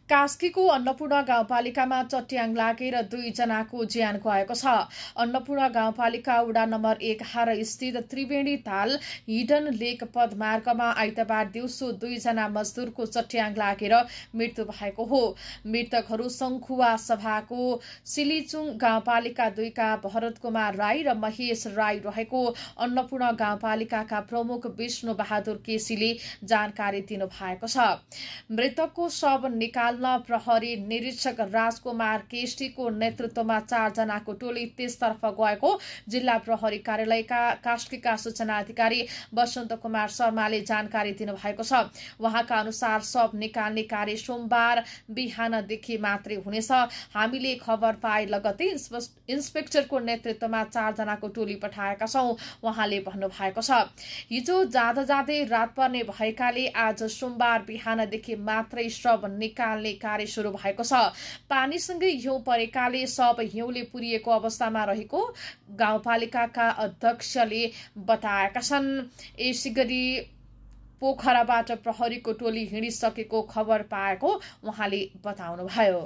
कास्कीको अन्नपूर्ण गाउँपालिकामा चट्याङ लागेर 2 जनाको ज्यान गएको छ। अन्नपूर्ण गाउँपालिका वडा नम्बर 11 स्थित त्रिवेणी ताल हिडन लेक पदमार्गमा आइतबार दिउँसो 2 जना मजदुरको चट्याङ लागेर मृत्यु भएको हो। मृतकहरू संखुवा सभाको सिलिचुङ गाउँपालिका 2 का भरत कुमार राई र महेश राई रहेको अन्नपूर्ण गाउँपालिकाका प्रमुख विष्णु बहादुर केसीले जानकारी दिनुभएको छ। मृतकको शव निकाल्न प्रहरी निरीक्षक राजकुमार केष्टीको नेतृत्वमा 4 जनाको टोली त्यसतर्फ गएको जिल्ला प्रहरी कार्यालयका कास्कीका सूचना अधिकारी वसन्त कुमार शर्माले जानकारी दिनुभएको छ। उहाँका अनुसार शव निकाल्ने कार्य सोमबार बिहानदेखि मात्रै हुनेछ। हामीले खबर पाए लगतै इन्सपेक्टरको नेतृत्वमा 4 जनाको टोली पठाएका छौं, उहाँले भन्नुभएको छ। हिजो जाँदा जाँदै रात पर्ने भएकाले आज सोमबार बिहानदेखि मात्रै शव निकाल्ने कार्य सुरु भएको छ। पानीसँगै हिउँ परेकाले शव हिउँले पुरिएको अवस्थामा रहेको गाउँपालिकाका अध्यक्षले बताएका छन्। यसैगरी पोखराबाट प्रहरीको टोली हिँडिसकेको खबर पाएको उहाँले बताउनुभयो।